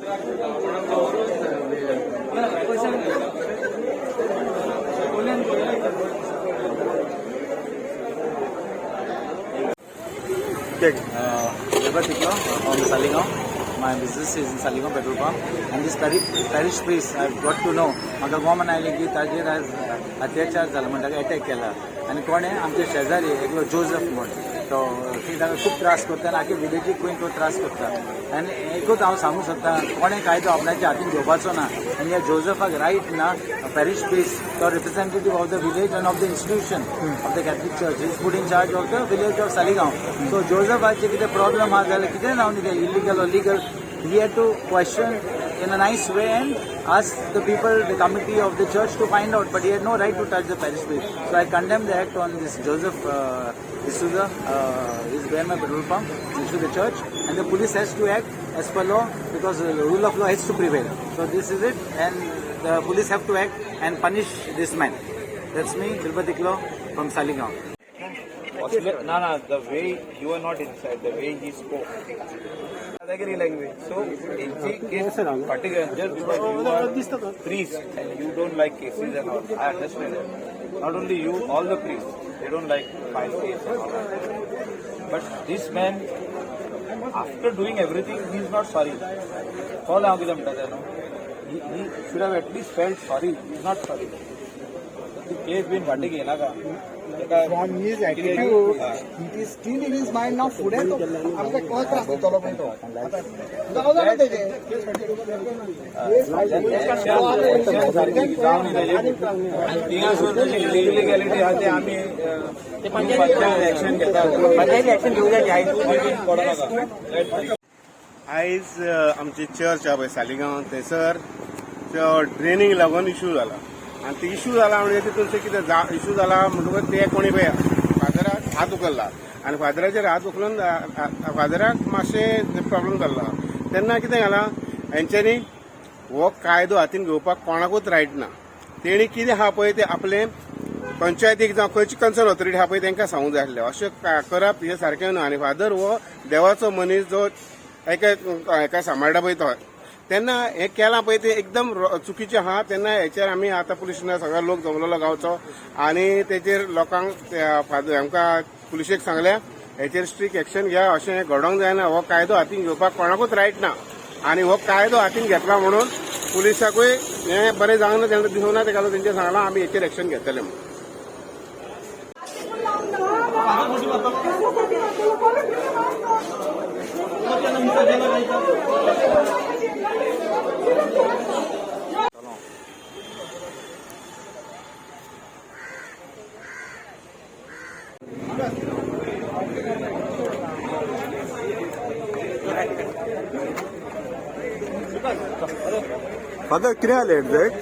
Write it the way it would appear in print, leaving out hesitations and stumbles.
Labor Tiklo from Saligao. My business is in Saligao petrol pump. And this parish priest, I've got to know, म्हाका गोमन आयलें की ताजेर आयज अत्याचार जाला म्हण ताका एटॅक केला आनी कोणें आमचे शेजारी एकलो जोजफ म्हण तो ती ताका खूब त्रास करता आनी आख्खे विलेजीक तो त्रास करता. आनी एकूच हांव सांगूंक सोदता, कोणें कायदो आपणाच्या हातीन घेवपाचो ना आनी ह्या जोजफाक रायट ना. पॅरिश प्रिस्ट तो representative of the village and of the institution of the Catholic Church, is put in charge of the village of Saligao. So जोजफाचे कितें प्रॉब्लम आहा जाल्यार कितें जावन कितें illegal or legal, he had to question in a nice way and ask the people, the committee of the church to find out, but he had no right to touch the parish priest. So I condemn the act on this Joseph D'Souza, is behind my petrol pump, next to the church, and the police has to act as per law because the rule of law has to prevail. So this is it, and the police have to act and punish this man. That's me, Dilbert Iklo from Saligao. No, the way you are not inside, the way he spoke. Adagiri language. So, in case particular, just because you are priest and you don't like cases and all, I understand that. Not only you, all the priests, they don't like file case and all that. But this man, after doing everything, he is not sorry. कळ्ळें हांव कितें म्हणटा तें न्हू? He should have at least felt sorry. He is not sorry. ती केस बीन फाटीं घेयनाका ताका. From his attitude, it is still in his mind now. फुडें तो आमकां कोण त्रास दितलो पळय तो आतां जावं ना तेजें. थिंगासर इलिगॅलिटी आहा ते आमी पंचायत एक्शन घेता. पंचायती एक्शन घेवं जाय. पडनाका. आयज आमची चर्च आहा पळय सालिगांव, थंयसर ड्रेनीक लागून इशू जाला आनी ते इशू जाला म्हणजे तितून कितें इशू जाला म्हणटकूच ते कोणी पळय फादराक हात उखल्ला आनी फादराचेर हात उखलून फादराक मातशें प्रॉब्लम जाल्लो. तेन्ना कितें जाला, हेंच्यांनी हो कायदो हातीन घेवपाक कोणाकूच रायट ना. तेणी कितें आहा पळय ते आपलें पंचायतीक जावं खंयची कन्सर्न ऑथॉरिटी आहा पळय तांकां सांगूंक जाय आसलें. अशें करप हें सारकें न्हू. आनी फादर हो देवाचो मनीस जो एका हेका सांबाळटा पळय तो, तेन्ना हें केलां पळय तें एकदम चुकीचें आहा. तेन्ना हेचेर आमी आतां पुलीस स्टेशनार सगळो लोक जमलेलो गांवचो आनी तेचेर लोकांक फादर आमकां पुलिशेक सांगल्या, हेचेर स्ट्रीक एक्शन घ्या. अशें घडोवंक जायना. हो कायदो हातीन घेवपाक कोणाकूच रायट ना आनी हो कायदो हातीन घेतला म्हणून पुलिसाकूय हें बरें जावंक ना, तांकां दिसूंक ना. तेका लागून तेंचे सांगलां आमी हेचेर एक्शन घेतले म्हणून. फादर, कितें जालें एग्जॅक्ट?